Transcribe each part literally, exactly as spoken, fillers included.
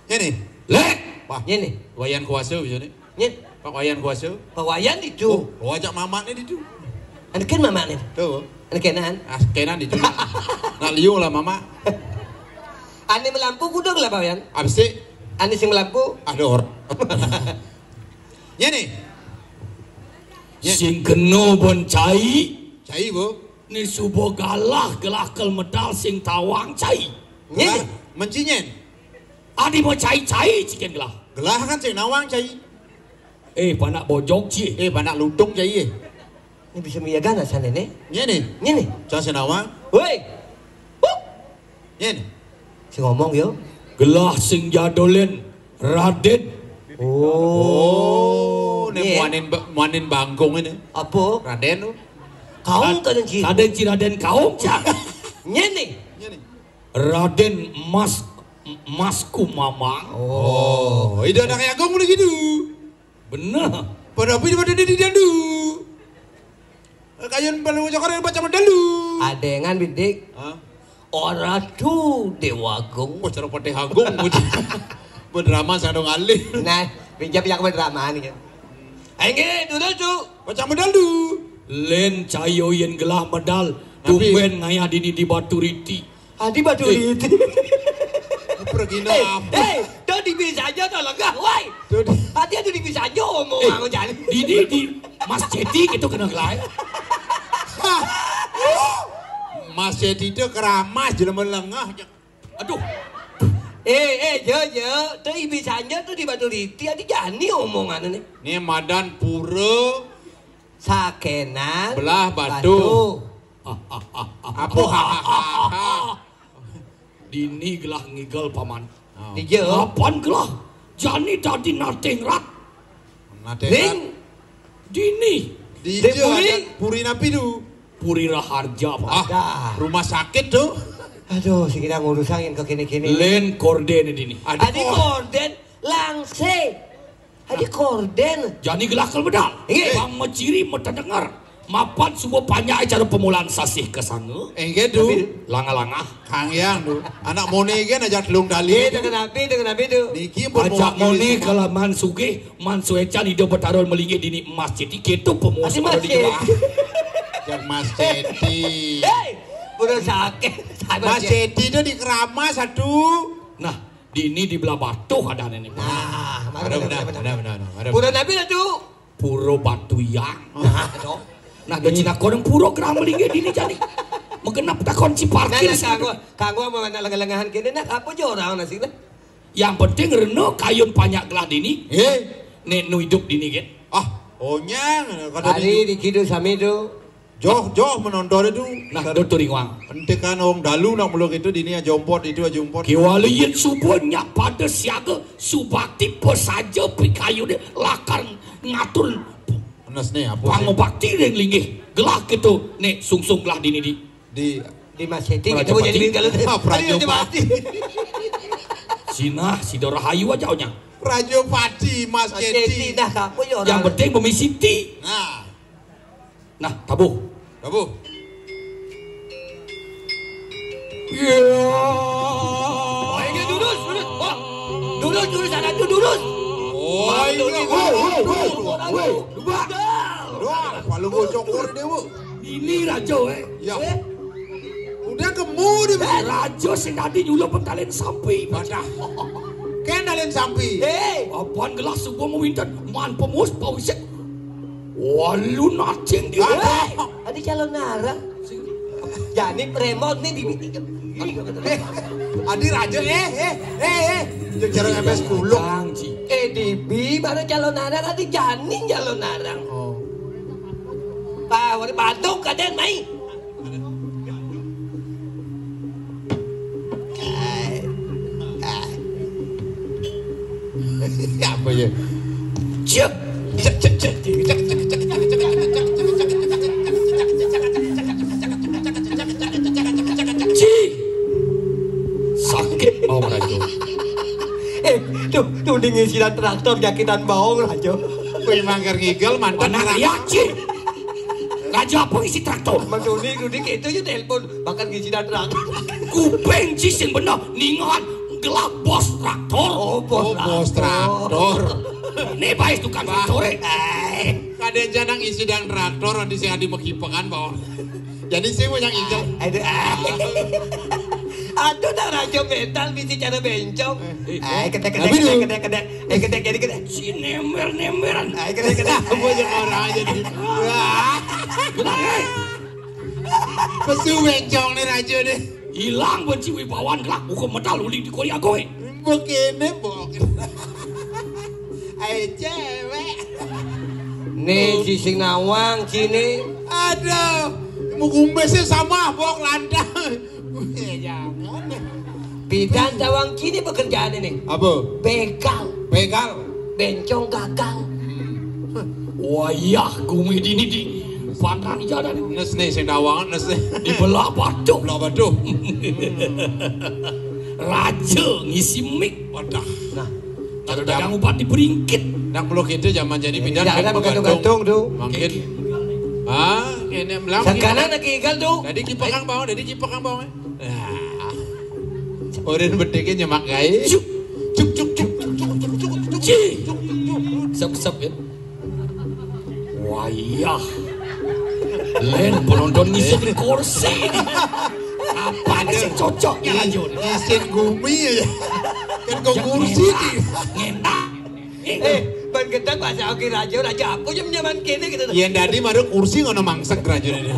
Ngene. Lek. Wah. Ngene. Wayan kuasa bisa ni. Ngene. Pak Wayan kuasa. Pak Wayan itu. Oh, oh, ajak mamaknya itu. Anu kan mamaknya. Tuh. Anu kenan. Ah, kenan itu. Nak liu lah mamak. Ane melampu kudung lah Pak Wayan. Apa sih? Ane sing melampu. Ada orang. Ngene. Sing kena bon cai. Cai, Bu. Ni suba galah, gelah kel medal sing tawang cai. Ngene. Mencingen. Adi mau cai-cai cikin gelah. Gelah kan sing nawang cai. Eh, panak bojok ci. Eh, panak lutung cai, eh. Ini bisa miaga na sana ne. Ngene. Ngene. Cai sing nawang. Woi. Buk. Ngene. Sing ngomong yo. Gelah sing jadolin Raden. Oh, ne muanin ba-, muanin bangkung ini. Apa? Raden tu. Kaum Rad-, kadang ci. Raden ci Raden kaum cak. Ngene. Ngene. Raden Mas Masku Mamang. Oh, ida anak agung boleh gitu. Bener. Pada apa pada dia didandu? Kayun perlu cakar yang baca dalu. Adengan bidik. Hah? Oratu Dewa Agung. Wah, cara Patih Agung. Berdrama sadong alih. Nah, pinjam yang berdrama ni kan. Enggak, dulu tu. Baca dalu. Len cayo yen gelah medal. Tapi tumben ngayah dini di Batu Riti. Adi Batu Riti. Pergi eh, apa? Eh, tu di bisa aja tu lengah, wai. Adi tu di bisa aja omong eh, aku jadi. Di, di, di Mas Ceti gitu kena gelai. Mas Ceti tu keramas jelema lengah. Aduh. Eh, eh, je, je. Tu ibi sanja tu di Batu Riti, adi jani omongan ni. Ni madan pura. Sakenan. Belah batu. Batu. Apa? Dini gelah ngigel paman. Oh. Dija. Kapan gelah? Jani tadi nating rat. Nating rat. Dini. Dija. Puri napi tu? Puri Raharja, Pak. Ah, rumah sakit tu. Aduh, si kita ngurusang yang ke kini-kini. Len korden dini. Adi korden, langse. Adi korden. Jani gelah kel medal. Inggih. Bang meciri metedengar. Mapan suba panjak cara pemulaan sasih ke sana. Inggih tu. Langah-langah. Kang Yang tu. Anak mone kan aja telung dali. Eh, dengan api, dengan api tu. Niki pun ajak mone kelaman sugih, man suecan ida betarun melinggih dini emas citi. Kita pemuas pada di gelah. Yang Mas Ceti. Hei, udah sakit. Mas Ceti tu di keramas satu. Nah, dini di belah batuh ada nenek. Nah, ada benar, benar, benar, benar. Pura napi lah tu? Pura Batu Yang. Nah, tu. Nah, gaji nak orang pura geram melinggih dini jadi. Menggenap takon si parkir. Nah, nah, kanggo, kanggo mau nak lengah-lengahan kini nak apa je orang nasi lah. Yang penting rena kayun panjak gelah dini. Eh, nek nu hidup dini kan. Ah, onyang kata hari di kidu sami tu. Joh, joh menonton itu. Nah, do turingwang. Entikan orang dalu nak mula gitu dini aja ompot itu aja ompot. Kiwala yen suba nyak pada siaga subakti pesaja pikayune lakar ngatur. Panas ni apa? Pangobakti ring linggih. Gelah gitu nek sungsung gelah dini di. Di Di Mas Ceti kita jadi kalau ah, Prajopati. Sinah si Dorahayu aja onyang. Prajopati Mas Ceti. Nah, siapa ya orang? Yang penting bumi Siti. Nah. Nah, tabuh. Tabuh. Iya. Oh, ini durus, durus. Wah. Durus, durus, anak tu durus. Oh, ini. Woi, woi, woi, woi, woi. Dua. Dua. Kalau gua cokor dia, Bu. Ini raja, eh. Ya. Eh? Udah kemu dia. Eh, raja sing tadi nyulup pentalin sampi. Wadah. Kan talin sampi. Eh. Apaan gelas gua mau winten man pemus pausik. Walu nacing dia. Ada calon nara. Jani premon nih di miti. Eh, adi raja eh eh eh eh. Jangan M S kuluk. Eh di bi baru calon nara tadi jani calon nara. Oh. Pak, wali batuk kadang naik. Apa ya? Cek. Cek, cek, cek. Ci. Sakit mau rajo. Eh, tuh, tuh dingin silat traktor jakitan baong rajo. Memang ker ngigel mantan anak ya, Ci. Raja apa isi traktor? Mang Doni, Doni itu aja telepon, bahkan ngisi datang. Kuping ci sing bener, ningan Lah bos traktor. Oh, bos, oh, bos traktor. Ini baik tukang traktor. Eh. Kadén janang isi dang traktor di sing adi makipekan, Bang. Jadi sing mau yang injek. Aduh, ah. Aduh, dah raja metal bisa cara bencong. Eh, kedek, kedek, kedek, kedek, kedek. Eh, kedek, kedek, kedek. Si nember, nemberan. Eh, kedek, kedek. Banyak orang aja nih. Wah. Benar, eh? Pesu bencong nih raja nih. Hilang benci wibawan kelak hukum metal uli di Korea goe. Begini, Bok. Ayo cewek. Nih, si sing nawang, sini. Aduh, mau kumbesnya sama, Bok, lantang. Ya, jangan. Pidan tawang kini pekerjaan ini. Apa? Begal. Begal. Bencong gagang. Wayah gumi dini di pantan jalan. Nes nih sing dawangan nes nih. Di belah batuh. Belah batuh. Raja ngisi mik. Wadah. Nah, kalau dagang ubat di beringkit. Nang belum itu zaman jadi pindah. Jangan gantung-gantung tuh. Mungkin. Ah, ini melang. Sekarang lagi ikan tuh. Jadi kipakang bawang, jadi kipakang bawang. Nah. Orin bedeke nyemak gae. Cuk cuk cuk cuk cuk cuk cuk cuk cuk cuk cuk. Sep sep ya. Wayah. Len penonton ngisi di kursi. Apa sih cocoknya lanjut? Isin gumi ya. Kan kok kursi di. Ngentak. Eh, ban gedang bahasa oke raja, raja apa yang nyaman kene gitu. Yen dadi maru kursi ngono mangsek raja ini.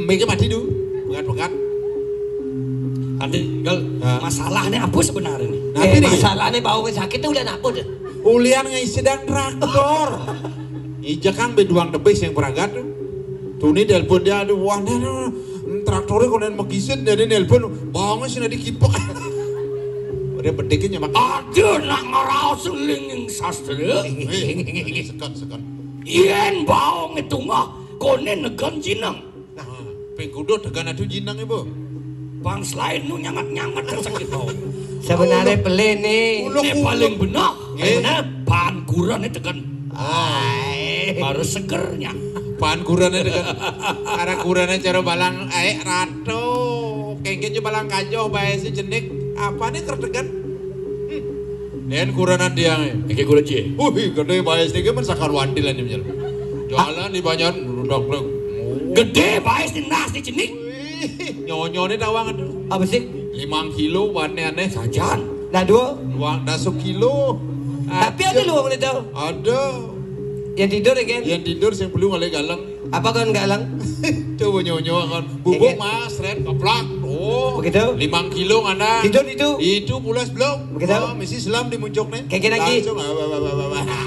Mikir mati dulu, pekat-pekat. Ade, gal, masalahnya apa sebenarnya? Nah, eh, masalahnya bau sakit tuh udah apa deh? Ulian ngisi dan traktor. Ija kan beduang debes yang peragat tuh. Tuni telepon dia, aduh, wah, nih, nih, traktornya konen megisit, jadi nelpon, bawangnya sih nanti kipek. Udah bediknya mak. Aduh, nak ngeraos linging sastra. Eh, sekat, sekat. Yen bawang itu mah, konen negan jinang. Nah, pengkudo tegan atuh jinang ibu. Bang selain nu nyangat-nyangat kan sakit bawang. Sebenarnya pelin nih. Ini paling benar. Eh, benar. Pankuran itu kan. Ay. Baru segernya. Pankuran itu kan. Arah kurana cara balang aek rato. Kengke je balang kajoh bae si jenik. Apa nih kertegan? Hmm. Nen kuranan dia nih. Kengke kura cie. Wih, gede bae si men sakar wandilan ini. Jalan di banyak dok dok. Gede bae si nas di jenik. Nyonyo nih tawang aduh. Apa sih? Limang kilo wane aneh sajan. Nah dua. Dua dasuk kilo. Tapi ada luang nih tau. Ada. Yang tidur ya kan? Yang tidur yang belum oleh galang. Apa kan galang? Coba nyonyo kan. Bubuk mas, red, keplak. Oh. Begitu. Limang kilo ngana. Tidur itu. Itu pulas belum. Begitu. Oh, misi selam di muncuk nih. Kayak lagi. Langsung. Ah, ah, ah, ah, ah.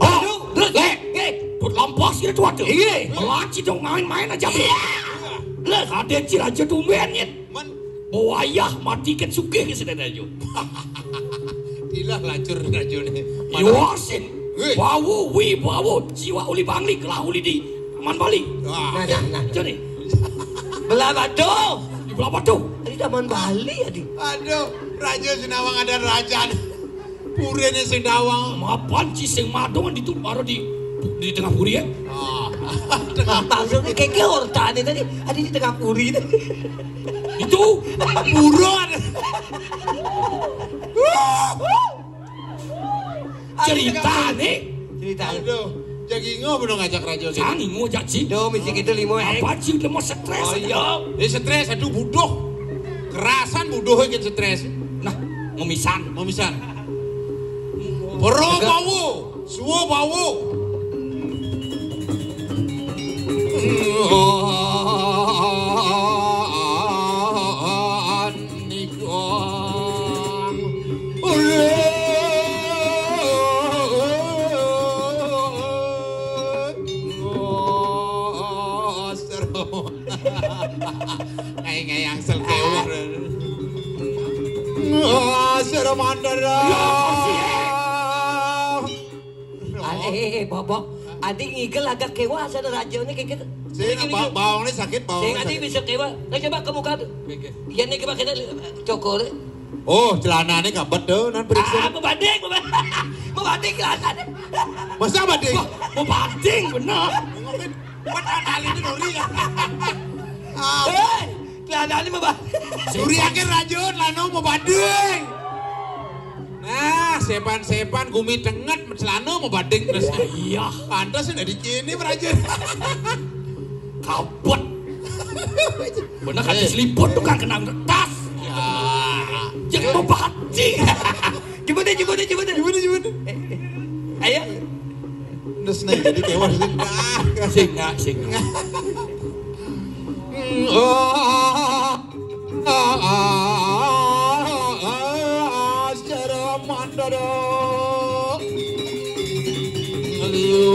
Oh, terus, eh, eh, tuh lampas gitu tuh. Iya. Lagi dong main-main aja. Iya. Lah, ada ciraja tumben ya. Men. Wayah mati kan sugih ke sini aja. Tilah lacur raja nih. Iwasin. Wih. Bawo, wi, bawo. Jiwa uli bangli, kelah uli di. Aman Bali. Wah. Nah, nah, nah. Jadi. Belah batu. Di belah batu. Tadi taman Bali ya di. Aduh, raja Sinawang ada raja. Purine sing dawang. Mapan ci sing madongan di tu baru di di tengah puri ya. Ah. Tengah puri. Maksudnya kayak hortane tadi ada di tengah puri tadi. Itu buron. Cerita nih. Cerita. Aduh, jadi ngo belum ngajak raja. Jangan ngo aja ci. Do mesti kita limo eh. Apa ci udah mau stres? Oh iya. Eh stres aduh butuh. Kerasan butuh kan stres. Nah, memisan. Memisan. Bro bawo, suwo bawo. Ngai-ngai angsel kewuh. Wah, sira mandar. Ya, eh, eh, eh, bobok. Adi ngigel agak kewah sana raja ini kayak gitu. Sing bawangnya sakit bawang. Sing adi bisa kewah. Nah, coba ke muka tuh. Iya nih coba kita cokol. Oh, celananya kabet tuh nan periksa. Ah, membanding, membanding celananya. Masa banding? Membanding benar. Buat analisin dulu ya. Ah. Hei. Lanane mabading. Suriake raja, lano mabading. Nah, sepan-sepan gumi tenget, celana mabading terus. Iya. Pantes udah di sini, raja. Kabut. Bener kan, eh, seliput tuh kan kena tas. Ya. Yang mabading. Gimana, gimana, gimana? Gimana, gimana? Eh, eh. Ayo. Terus naik jadi kewan sih. Ah, sing, ah, sing. Hmm, oh, ah, ah, ah, ah, ah, secara mandada. Liu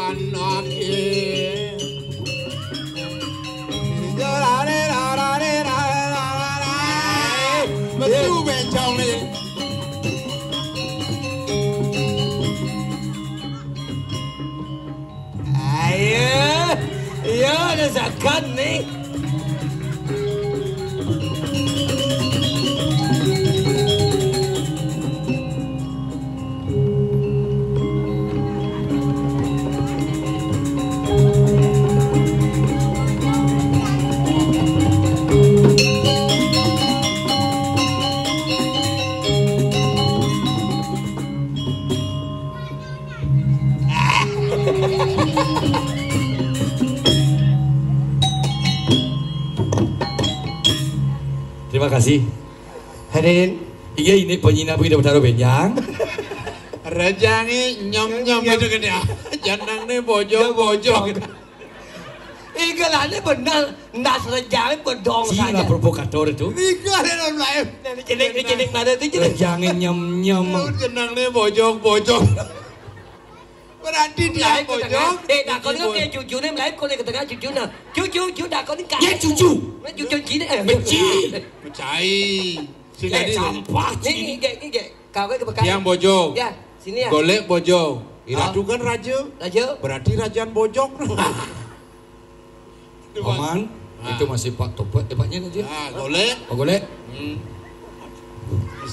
anake. Metu bencong ni. Ayo, iya ada zakat ni. Terima kasih. Hadirin. Iya, ini penyina bu tidak bertaruh benjang. Rejangi nyom-nyom itu kan ya. Janang ni bojong-bojong. Igalane bener, ndas rejangi bedong. Sing saja. Lah provokator itu. Nika ada dalam lain. Nah, ini cenik, ini cenik mana tu cenik? Rejangi nyom-nyom. Janang ni bojong-bojong. Berarti dia bojong. Eh, dah kau tengok kayak cucu ni, melayu kau ni ketengah cucu nah. Cucu, cucu dah kau ni kan. Ya cucu. Cucu cini eh. Benci. Percaya. Sing jadi. Campah ni, cini. Ni, ni, ni, ni. Kau ke bekas. Yang bojong. Ya, sini ya. Golek bojong. Ira tu kan raja. Raja. Berarti rajaan bojong. Paman, ah, itu masih Pak Topet, eh, Paknya aja. Ah, golek. Pak Golek. Hmm.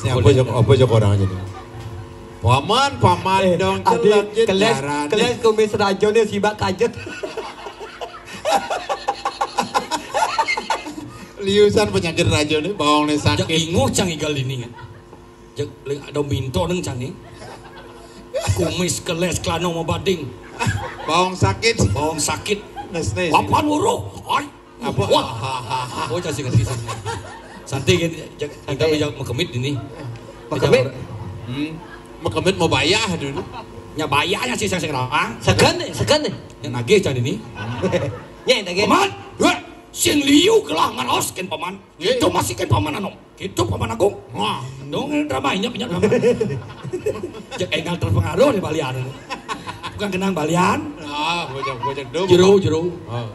Apa jok, apa jok orang aja ni? Paman, paman eh, dong, adi, celak je kelas, jaran. Kelas kumis raja ni sibak kajet. Liusan penyakit raja ni, bawang ni sakit. Inguh cang igal ini kan. Jek, ling ada minto neng cang ni. Kumis keles kelano mabading. Bawang sakit. Bawang sakit. Nes, nes. Papan uruh. Hai. Apa? Wah. Oh, cang sing ngerti sing. Santai kan, jek, kita bijak makemit ini. Makemit? Hmm. Makemit mau bayar dulu. Nya bayarnya sih sing rawang. Segen, segen. Yang nagih cang ini. Nya yang nagih. Paman, dua. Sing liu gelah ngaros ken paman. Itu masih ken paman anom. Itu paman agung. Wah, dong ini drama inyap inyap drama. Cek enggal terpengaruh di balian. Bukan kenang balian. Ah, bocah bocah dong. Jeru jeru. Ah.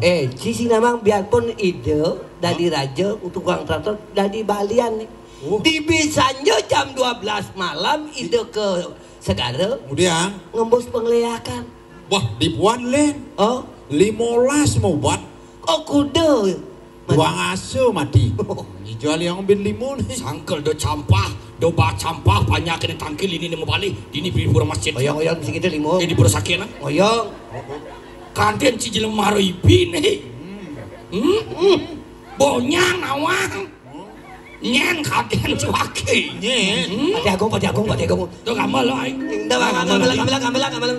Eh, cici namang biarpun ide dari raja untuk tukang traktor dari balian ni. Oh. Di bisanya jam dua belas malam ide ke segara. Kemudian ngembus pengeleakan. Wah, dipuan len. Oh, lima belas mau buat. Oh, kuda. Buang asa mati. Ni jual yang bin lima ni. Sangkel do campah, do ba campah, banyak kena tangkil ini ni mabalik. Ini pergi pura masjid. Oyong, oyong, mesti kita lima. Jadi pura sakit lah. Oyong. Kantin ci jelema maro ipi ni. Hmm? Hmm. Bonyang nawang. Nyen kaden cuaki. Nyen. Hmm? Pati Agung, Pati Agung, Pati Agung. Tu gambar lo ai. Ndak, gambar, gambar, gambar, gambar.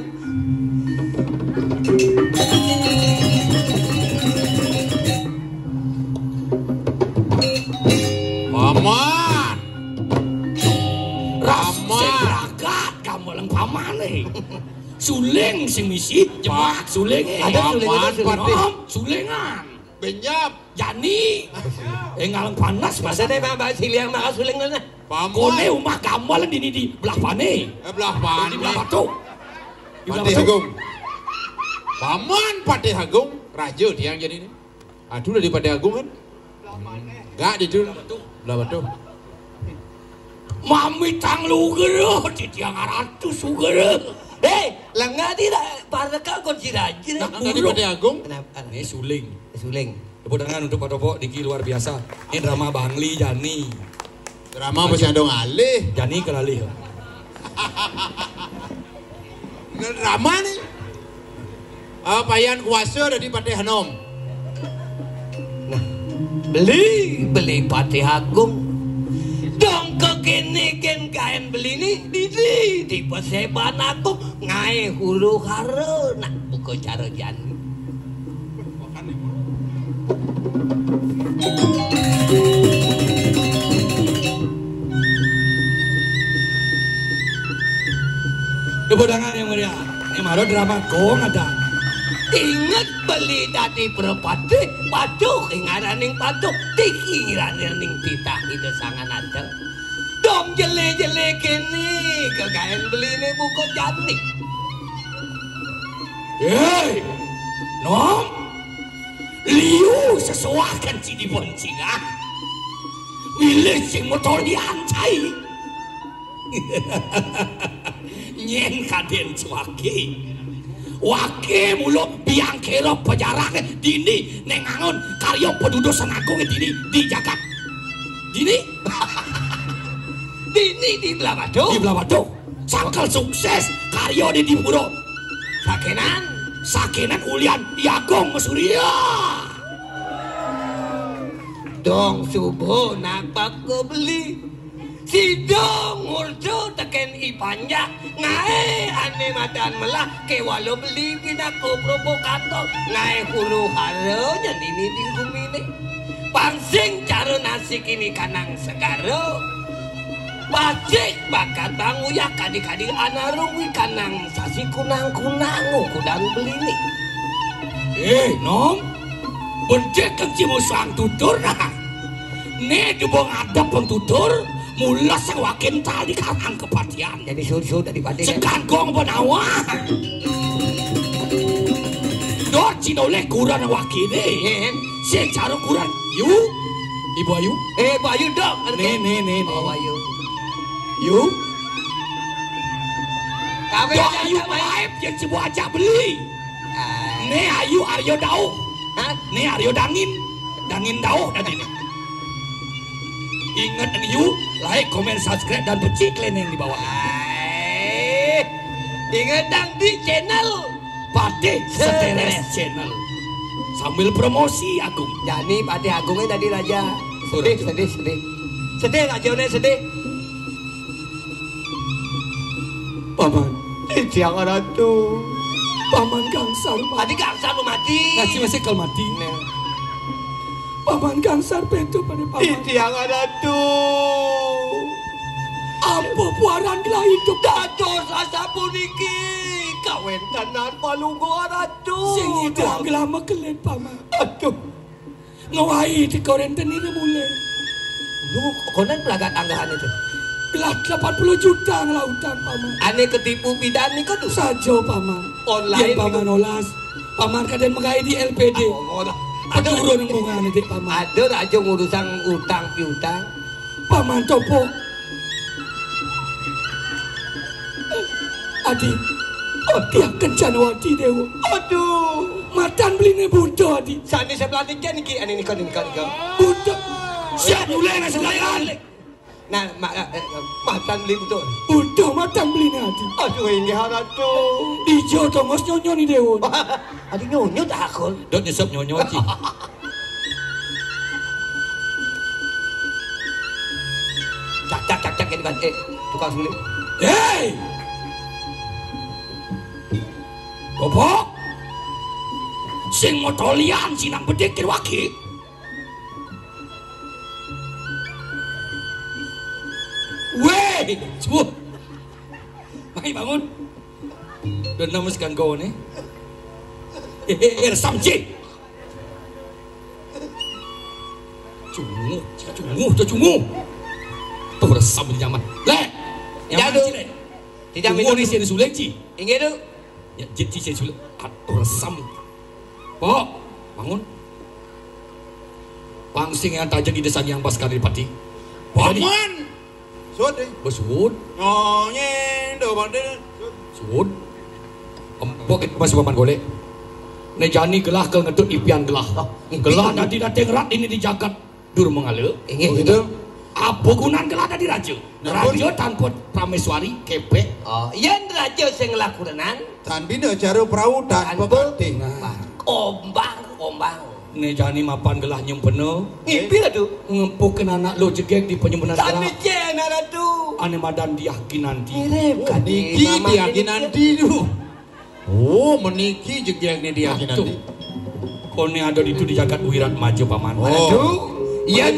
Paman. Ras Paman. Sing ragat gambar lang paman eh. Suling sing misi, jemak suling eh. Ada suling, ada suling. Paman, Pati. Om, sulingan. Benyap. Jani. Eh, ngalang panas masa ni, Bang, Bang Siliang, Bang Suling mana? Paman. Kone umah gamal dini di belah pane. Eh, belah pane. Di belah batu. Di belah Pati batu. Agung. Paman Pati Agung, raja tiang jadi ni. Aduh, dari Pati Agung kan? Enggak, di tu. Belah batu. Mami tang lugera, di tiang aratu sugera. Hei, lengah tidak? Paraka kon si raja ni. Nah, dari Pati Agung. Kenapa? Ni suling. Suling. Tepuk tangan untuk Pak Topok, niki luar biasa. Ini drama Bangli Jani. Drama masih ada ngalih. Jani kelalih. Ini drama ni. Ah, payan kuasa dadi Patih Anom. Nah, beli, beli Patih Agung. Dong ka kéné kén gaén beliné, dini di Paseban Agung ngaé huru-hara nak buka cara jani. Tepuk tangan yang meriah. Ini mara drama gong ada. Inget beli dadi prapatih, patuh ing araning patuh, tiki ngiraning titah Ida Sang Ananda. Dong jelé-jelé kéné, gegaén beliné buka jani. Héi, Nom, liu sesuaken sidi boncingah. Milih sing motol diancai. Nyén kadén suwaki. Waki mula biang kera pajarang dini néngangon karya padudusan agung dini di jagat. Dini? Dini di Blabado. Di Blabado. Sangkal sukses karya di Dipura. Sakénan, sakénan ulian Agung Masurya. Dong suba napak ka beli. Sida ngurda tekén I Panjak, ngaé ané madan melah kéwala beli pinaka provokator, ngaé huru-hara nyandini di guminé. Pang sing cara nasik ini kanang segara. Pacik bakat bang uyah kadi-kadi anarung wi kanang sasi kunang-kunang kudan beliné. Eh, Nom, becik kang cimusang tutur nah. Né dubung adep pun tutur, mula sang wakin tali karang kepatian. Jadi sur-sur tadi pati kan? Sekan gong penawa. Dor cinoleh kuran wakiné. Iya, iya. Sing cara kuran. Yu. Ibu Ayu. Eh, Ibu Ayu dong. Né, né, né, né. Oh, Ayu. Yu. Kawin Dok aja, Ayu Kak, Mai. Malaib yang cibu ajak beli. Ah. Né Ayu Aryo Dauh. Hah? Né Aryo Dangin. Dangin Dauh dadi né. Ingat Ayu, like, comment, subscribe, dan pecik lénéng di bawah. Ai. Ingat dong di channel Patih Seteres Channel. Sambil promosi Agung. Jani Patih Agungnya tadi raja. Sedih, sedih, sedih. Sedih raja né sedih. Paman, Itiang Ratu. Paman Gangsar. Tadi Gangsar lu mati. Nasi masih kal mati. Nah. Paman Gangsar petu pada paman. Itiang Ratu. Apa puaran gelah hidup? Dados asapuniki. Kawéntenan palungguh Ratu. Sing ida gelah makelit paman. Aduh. Ngawahi teka rénten ira mulih. Lu konen pelagat anggahan itu. Gelah delapan puluh juta ngelah utang paman. Ané ketipu pidan nika tuh. Saja paman. Online. Yén paman niku. Olas, paman kadén magaé di L P D. Ah, oh, oh, oh. Ada turun bungane dik paman. Ada raja ngurusang utang piutang. Paman topo. Adi, Adi akan Janawati Dewa. Aduh. Matan beliné buta, Adi. Sane sebelah niki, niki, ane nika, nika, nika. Buta. Siap mulai nang selayan. Nah, ma-, eh, eh, matan beli buta. Buta matan beliné, Adi. Aduh, inggih Ratu. Ijo tongos nyonyo ni Dewa. Adi nyonyo tak akul. Dot nyesep nyonyo, Ci. Cak, cak, cak, cak, gitu kan. Eh, tukang suling. Hei! Bobok! Sing motolian sinang bedik kirwaki. Wéh, subuh. Mai bangun. Dona mas ganggoné. Eh, eh, eh, resam, Ci. Cunguh, Ci, cunguh, tuh cunguh. Tuh resam di nyaman. Lé. Nyaman, Ci, lé. Tidak cunguh minum. Di sini sulit, Ci. Inggih, Duk. Ya, Ci, Ci, Ci, sulit. Aduh resam. Pok, bangun. Pangsing yang tajak di desa yang pas kali pati. Paman. Suud, eh. Besuud. Nyonyen, do, bang, deh. Suud. Empok itu masih paman golek. Né jani gelah ke ngetut ipian gelah. Oh, gelah nanti dateng rat ini di jagat dur mengala. Inggih, gitu. Apa gunan gelah dadi raja? Nah, raja tanpa prameswari, kepek. Oh, yen raja sing laku renang. Tan bina cara prau tanpa gatih. Nah. Kombang, kombang. Ne jani mapan gelah nyempena. Ngipi, Ratu? Ngempukin anak lo jegeg di penyempena gelah. Tan licin, Ratu. Ane madan Diah Kinanti. Mirip. Oh, kadi niki mama Diah ini Kinanti tu. Oh, meniki jegeg ne Diah Kinanti. Kone ada ditu di jagat Wirat Maja, Paman. Oh. Ratu. Yen